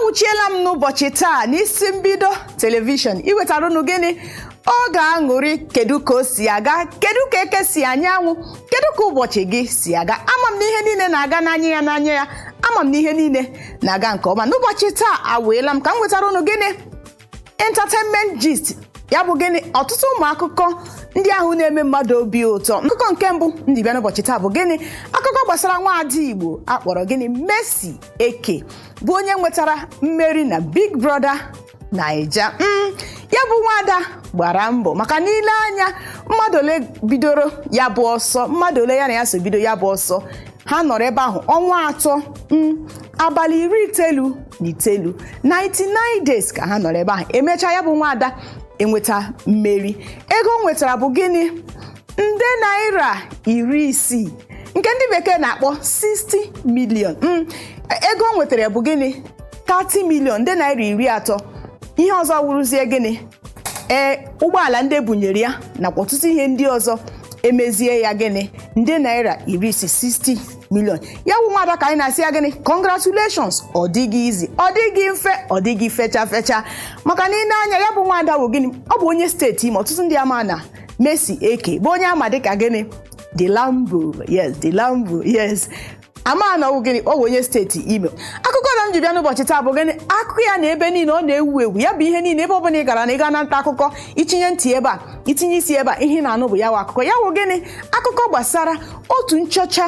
Anwụchiela m n'ụbọchị taa n'isi mbido telivishọn iwetara unu gịnị? Oge aṅụrị. Kedu ka o si aga? Kedu ka eke si anyanwụ? Kedu ka ụbọchị gị si aga? Ama m na ihe niile na-aga n'anya ya n'anya ya. Ama m na ihe niile na-aga nke ọma n'ụbọchị taa. Aweela m ka m wetara unu gịnị? Entertainment gist. Ya bụ gịnị? Ọtụtụ ụmụ akụkọ ndị ahụ na-eme mmadụ obi ụtọ. Akụkọ nke mbụ ndị bịa n'ụbọchị taa bụ gịnị? Akụkọ gbasara nwaada Igbo akpọrọ gịnị? Mercy Eke, bụ onye nwetara mmeri na Big Brother Naija. Ya bụ nwaada gbara mbọ, maka n'ile anya mmadụ ole bidoro ya bụ ọsọ, mmadụ ole ya na ya so bido ya bụ ọsọ, ha nọrọ ebe ahụ ọnwa 3, abalị 99, 99 days ka ha nọrọ ebe ahụ. Emechaa, ya bụ nwaada enweta mmeri. Ego o nwetara bụ gịnị? Nde naira 60, nke ndị bekee na-akpọ 60 million. Ego o nwetara bụ gịnị? 30 million, nde naira 30. Ihe ọzọ wụrụzie gịnị? Ee, ụgbọala ndị ebunyere ya nakwa ọtụtụ ihe ndị ọzọ. Emezie ya gịnị? Nde naira 60, 60 million. Ya bụ nwada, ka anyị na-asị ya gịnị? Congratulations. Ọ dịghị izi, ọ dịghị mfe, ọ dịghị fecha fecha, maka na ile anya, ya bụ nwada bụ gịnị? Ọ bụ onye steeti Imo. Ọtụtụ ndị ama na Mercy Eke bụ onye ama dịka gịnị? The Lambo. Yes, The Lambo. Yes, ama na ọ bụ gịnị? Ọ bụ onye steeti Imo. Akụkọ na m ji bịa n'ụbọchị taa bụ gịnị? Akụkọ ya na ebe niile ọ na-ewu ewu. Ya bụ ihe niile, ebe ọbụla ị gara na ị gaa na nta akụkọ, itinye ntị ebe a, itinye isi ebe a, ihe ị na-anụ bụ ya wụ akụkọ. Ya wụ gịnị? Akụkọ gbasara otu nchọcha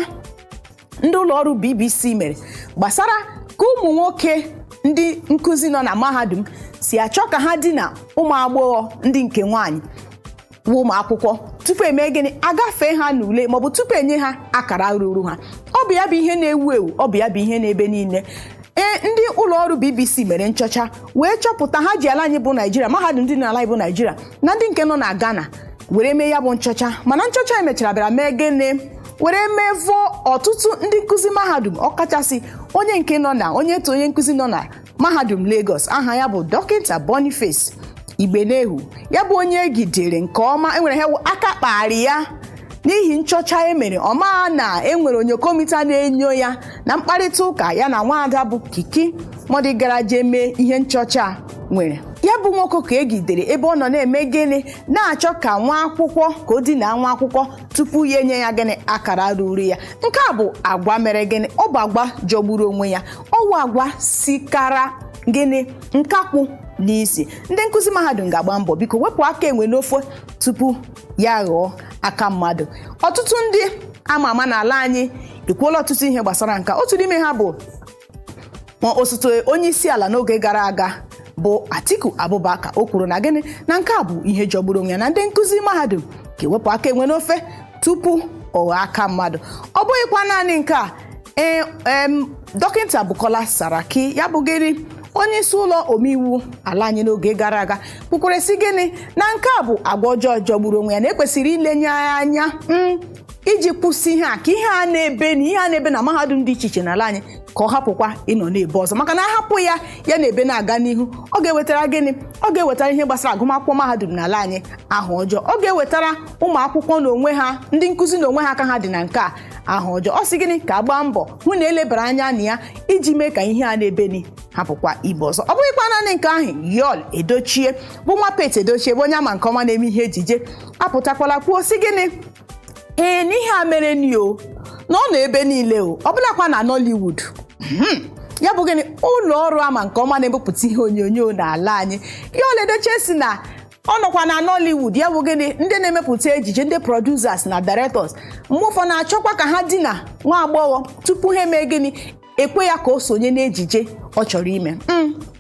ndị ụlọ ọrụ BBC mere gbasara ka ụmụ nwoke ndị nkụzi nọ na mahadum si achọ ka ha dina ụmụ agbọghọ ndị nke nwaanyị wụ ụmụ akwụkwọ tupu eme gịnị? Agafee ha n'ule maọbụ tupu enye ha akara ruru ha. Ọ bụ ya bụ ihe na-ewu ewu, ọ bụ ya bụ ihe n'ebe niile. Ee, ndị ụlọ ọrụ BBC mere nchọcha wee chọpụta. Ha ji ala anyị bụ Naijiria, mahadum ndị n'ala anyị bụ Naijiria na ndị nke nọ na Ghana were mee ya bụ nchọcha. Mana nchọcha emechara bịara mee gịnị? Were mevụọ ọtụtụ ndị nkụzi mahadum, ọkachasị onye nke nọ na onye to onye nkụzi nọ na mahadum Lagos, aha ya bụ Dọkịta Boniface Igbeneghu. Ya bụ onye egidere nke ọma enwere ha aka kpagharị ya n'ihi nchọcha e mere. Ọma na enwere onyokomita na-enyo ya na mkparịta ụka ya na nwaada bụ Kiki Mọdị gara jee mee ihe nchọcha nwere. Ya bụ nwoke ka egidere ebe ọ nọ na-eme gịnị? Na-achọ ka nwa akwụkwọ, ka o dinaa nwa akwụkwọ tupu ya enye ya gịnị? Akara ruru ya. Nke a bụ agwa mere gịnị? Ọ bụ agwa jọgburu onwe ya. Ọ bụ agwa sikara gịnị? Nkakwụ n'isi. Ndị nkụzi mahadum ga-agba mbọ, biko, wepụ aka enwe n'ofe tupu ya ghọọ aka mmadụ. Ọtụtụ ndị ama ama n'ala anyị ekwuola ọtụtụ ihe gbasara nka. Otu n'ime ha bụ ma osote onye isi ala n'oge gara aga bụ Atiku Abubakar. O kwuru na gịnị? Na nke a bụ ihe jọgburu onwe ya, na ndị nkụzi mahadum ga-ewepụ aka enwe n'ofe tupu ọ ghọọ aka mmadụ. Ọ bụghịkwa naanị nke a. Ee, Dọkịta Bukola Saraki, ya bụ gịnị, onye isi ụlọ omeiwu ala anyị n'oge gara aga, kwukwere sị gịnị? Na nke a bụ agwa ọjọọ jọgburu onwe ya, na ekwesịrị ilenye anya iji kwụsị ihe a, ka ihe a na-ebe na ihe a na-ebe na mahadum dị iche iche n'ala anyị ka ọ hapụkwa ịnọ na-ebe ọzọ. Maka na ahapụ ya, ya na-ebe na-aga n'ihu, ọ ga-ewetara gịnị? Ọ ga-ewetara ihe gbasara agụmakwụkwọ mahadum n'ala anyị aha ọjọọ. Ọ ga-ewetara ụmụ akwụkwọ n'onwe ha, ndị nkụzi n'onwe ha aka ha dị na nke a aha ọjọọ. Ọ sị gịnị? Ka agba mbọ hụ na elebara anya na ya iji mee ka ihe a na-ebeni hapụkwa ibe ọzọ. Ọ bụghịkwa naanị nke ahụ. Yul Edochie, bụ nwa Pete Edochie, bụ onye ama nke ọma na-eme ihe ejije, apụtakwala kwuo sị gịnị? Ee, n'ihe a mere ni o, na ọ nọ ebe niile o, ọ bụlakwa na Nollywood. Ya bụ gịnị? Ụlọ ọrụ ama nke ọma na-ebupụta ihe onyonyo n'ala anyị. Yul Edochie si na ọ nọkwa na Nollywood. Ya bụ gịnị? Ndị na-emepụta ejije, ndị producers na directors, mgbe ụfọdụ na-achọkwa ka ha dina nwa agbọghọ tupu ha eme gịnị? Ekwe ya ka o sonye n'ejije ọ chọrọ ime.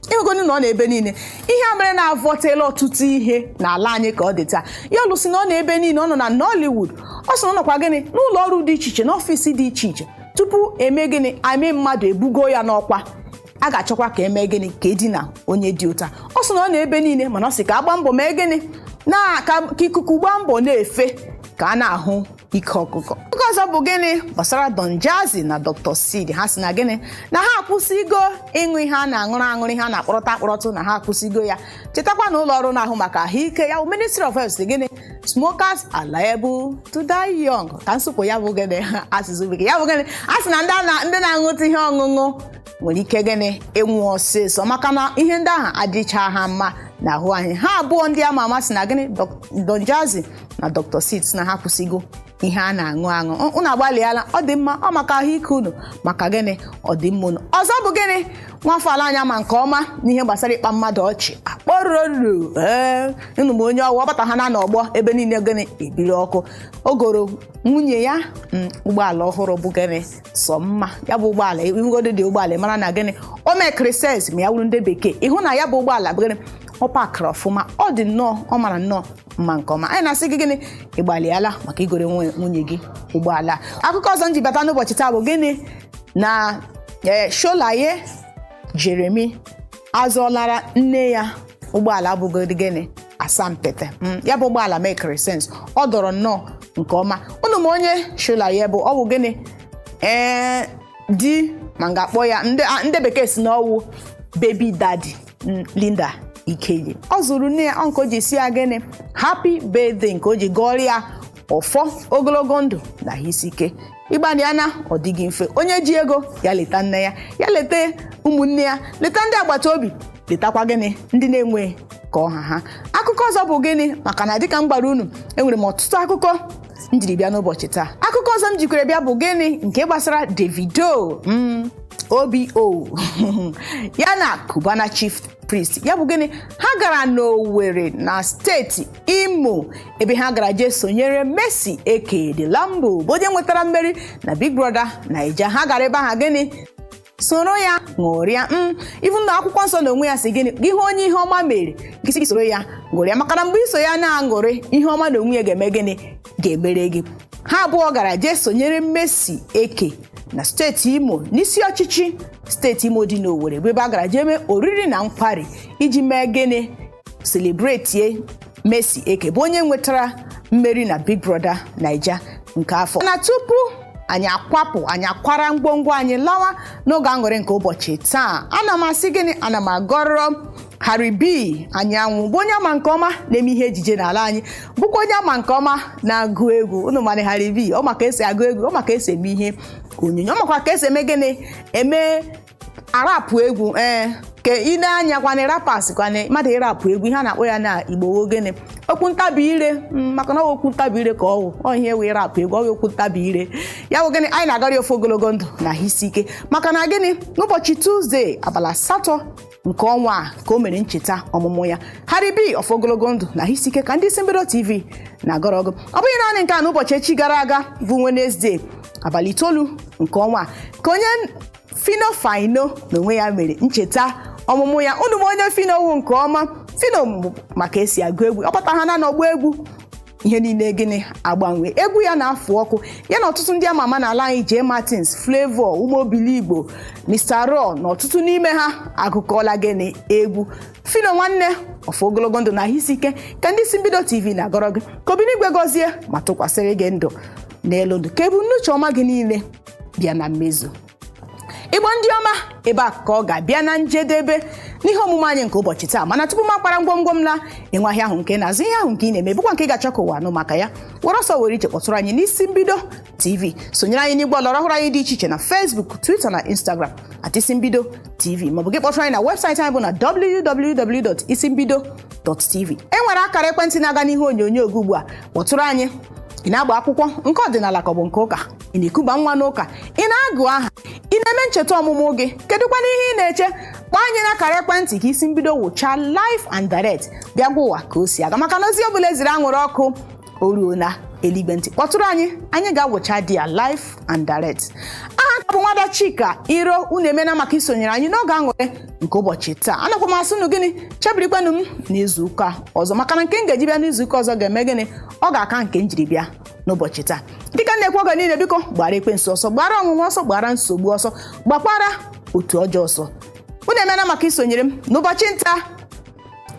Ịhụgonu na ọ na-ebe niile. Ihe a mere na-avọtela ọtụtụ ihe n'ala anyị ka ọ dị taa. Ya lụsị na ọ na-ebe niile, ọ nọ na Nollywood. Ọ sị na ọ nọkwa gịnị? N'ụlọ ọrụ dị iche iche, n'ọfịs dị iche iche. Tupu eme gịnị? Ame mmadụ ebugo ya n'ọkwa, a ga-achọkwa ka eme gịnị? Ka edina onye dị ụta. Ọ sị na ọ na-ebe niile, mana ọ sị ka agba mbọ mee gịnị? Na ka ikuku gbaa mbọ na-efe ka a na-ahụ ike ọkụkọ. Nke ọzọ bụ gịnị? Gbasara Don Jazzy na Dr. Seed. Ha sị na gịnị? Na ha akwụsịgo ịṅụ ihe a na-aṅụrụ aṅụrụ, ihe a na-akpọrọta akpọrọtụ, na ha akwụsịgo ya. Chetakwa na ụlọ ọrụ na-ahụ maka ahụike, ya bụ Ministry of Health, sị gịnị? Smokers are liable to die young. Ka nsụpụ ya bụ gịnị? Asụsụ bekee ya bụ gịnị? A sị na ndị na-aṅụtụ ihe ọṅụṅụ Nwere ike gịnị ịnwụ ọsịsọ, maka na ihe ndị ahụ adịcha ha mma n'ahụ anyị. Ha abụọ ndị ama ama si na gịnị, Don Jazzy na Dr. Seeds, na ha kwụsịgo ihe a na-aṅụ aṅụ. Unu agbalịala, ọ dị mma, ọ maka ahụike unu, maka gịnị, ọdịmma unu. Ọzọ bụ gịnị, nwafọ ala anya ma nke ọma n'ihe gbasara ịkpa mmadụ ọchị, akpọrọru. Ee, unu ma onye ọwa ọbata ha na n'ọgbọ ebe niile, gịnị, ebiri ọkụ. O goro nwunye ya ụgbọala ọhụrụ bụ gịnị, sọ mma. Ya bụ ụgbọala, ihugodo dị ụgbọala, mara na gịnị, o mekiri sense ma ya wuru ndị bekee. Ịhụ na ya bụ ụgbọala bụ gịnị, ọ pakịrị ọfụma, ọ dị nnọọ, ọ mara nnọọ mma nke ọma. Anyị na-asị gị gịnị, ịgbalịala maka igoro nwunye gị ụgbọala. Akụkọ ọzọ m ji bata n'ụbọchị taa bụ gịnị, na Sholaye Jeremi azọlara nne ya ụgbọala abụgodi gịnị, asampete. Ya bụ ụgbọala mekiri sense, ọ dọrọ nnọọ nke ọma. Unu ma onye Sholaye bụ, ọ bụ gịnị, ee, di ma m ga-akpọ ya, ndị bekee si na ọwụ baby daddy Linda Ikeji. Ọ zụrụ nne ya ọ nke o ji si ya gịnị, happy birthday, nke o ji gọọrọ ya ọfọ ogologo ndụ na isi ike. Ịgbalị ya na ọ dịghị mfe. Onye ji ego ya leta nne ya, ya leta ụmụnne ya, leta ndị agbata obi, letakwa gịnị, ndị na-enwe ka ọha ha. Akụkọ ọzọ bụ gịnị, maka na dịka m gwara unu, enwere m ọtụtụ akụkọ m jiri bịa n'ụbọchị taa. Akụkọ ọzọ m jikwere bịa bụ gịnị, nke gbasara Davido, OBO ya na Cubana Chief Priest. Ya bụ gịnị, ha gara n'Owerri na steeti Imo, ebe ha gara jee sonyere Mercy Eke de Lambo, bụ onye nwetara mmeri na Big Brother Naija. Ha gara ebe ahụ gịnị, soro ya ṅụrịa. Ifu na akwụkwọ nsọ na onwe ya si gịnị, gị hụ onye ihe ọma mere gị, sị gị soro ya ṅụrịa, maka na mgbe iso ya na-aṅụrị, ihe ọma na onwe ya ga-eme gịnị, ga-emere gị. Ha abụọ gara jee sonyere Mercy Eke na steeti Imo, n'isi ọchịchị steeti Imo dị n'Owerri, bụ ebe a gara jee mee oriri na nkwari iji mee gịnị, celebrate Mercy Eke, bụ onye nwetara mmeri na Big Brother Naija nke afọ. Na tupu anyị akwapụ, anyị akwara ngwongwo anyị lawa n'oge aṅụrị nke ụbọchị taa, ana m asị gịnị, ana m agọrọ Harry B Anyanwụ, bụ onye ama nke ọma na-eme ihe ejije n'ala anyị, bụkwa onye ama nke ọma na-agụ egwu. Unu mana Harry B, ọ maka esi agụ egwu, ọ maka esi eme ihe onyonyo, ọ makwa ka esi eme gịnị, eme arapụ egwu. Ee, ka ị na-anya kwanị rappers kwanị, mmadụ ịrapụ egwu, ihe a na-akpọ ya na Igbo gịnị, okwu ntabi ire. Maka na ọ okwu ntabi ire ka ọ wụ, ọ ihe wee rapụ egwu, ọ wụ okwu ntabi ire. Ya bụ gịnị, anyị na-agara ofe ogologo ndụ na ahụ isi ike, maka na gịnị, n'ụbọchị Tuzdee, abalị 8 nke ọnwa a, ka o mere ncheta ọmụmụ ya. Harry B, of ogologo ndụ na ahụ isi ike ka ndị isi mbido TV na-agọrọ ọgụ. Ọ bụghị naanị nke a, n'ụbọchị echi gara aga bụ Wenezdee, abalị 9 nke ọnwa a, ka onye Fino Fino n'onwe ya mere ncheta ọmụmụ ya. Unu ma onye Fino wụ nke ọma. Fino maka esi agụ egwu, ọ kpata ha na n'ọgbọ egwu ihe niile gịnị agbanwe. Egwu ya na-afụ ọkụ, ya na ọtụtụ ndị ama ama n'ala anyị, J Martins, Flavour, Umobili Igbo, Mr. Raw na ọtụtụ n'ime ha agụkọọla gịnị, egwu Fino. Nwanne, ọfọ ogologo ndụ na ahụ isi ike ka ndị si mbido TV na-agọrọ gị, ka obinigwe gọzie ma tụkwasịrị gị ndụ n'elu ndụ, ka ebumnuche ọma gị niile bịa na mmezu. Igbo ndị ọma, ebe a ka ọ ga-abịa na njedebe n'ihe omume anyị nke ụbọchị taa. Mana tupu m akpara ngwongwo m la, enwe ahịa ahụ nke na-azụ, ihe ahụ nke ị na-eme bụkwa nke ị ga-achọ ka ụwa nụ maka ya, were ọsọ were iche kpọtụrụ anyị n'isi mbido TV. Sonyere anyị n'igwe ọlọrọ ọhụrụ anyị dị iche iche na Facebook, Twitter na Instagram @isimbido TV, maọbụ gị kpọtụrụ anyị na webụsaịtị anyị bụ na www.isimbido.tv. E nwere akara ekwentị na-aga n'ihe onyonyo gị ugbu a, kpọtụrụ anyị. Ị na-agba akwụkwọ nke ọdịnala ka ọ bụ nke ụka? Ị na-ekuba nwa n'ụka? Ị na-agụ aha? Ị na-eme ncheta ọmụmụ gị? Kedụkwana ihe ị na-eche? Kpọọ anyị n'akara ekwentị ka isi mbido wụchaa live and direct, bịa gwa ụwa ka o si aga, maka na ozi ọbụla eziri anwụrụ ọkụ o ruo na eluigwe ntị. Kpọtụrụ anyị, anyị ga-awụcha di ya live and direct. Aha ka bụ nwada Chika Iro. Unu emena maka isonyere anyị n'oge aṅụrị nke ụbọchị taa. Anakwa m asị unu gịnị, chebirikwenụ m n'izu ụka ọzọ, maka na nke m ga-eji bịa n'izu ụka ọzọ ga-eme gịnị, ọ ga-aka nke m jiri bịa n'ụbọchị taa. Dịka m na-ekwu oge niile, biko gbara ekwensu ọsọ, gbara ọnwụnwa ọsọ, gbara nsogbu ọsọ, gbakwara otu ọjọọ ọsọ. Unu emena maka isonyere m n'ụbọchị nta.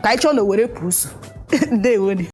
Ka anyị chọọ na Owere pusu. Ndewoni.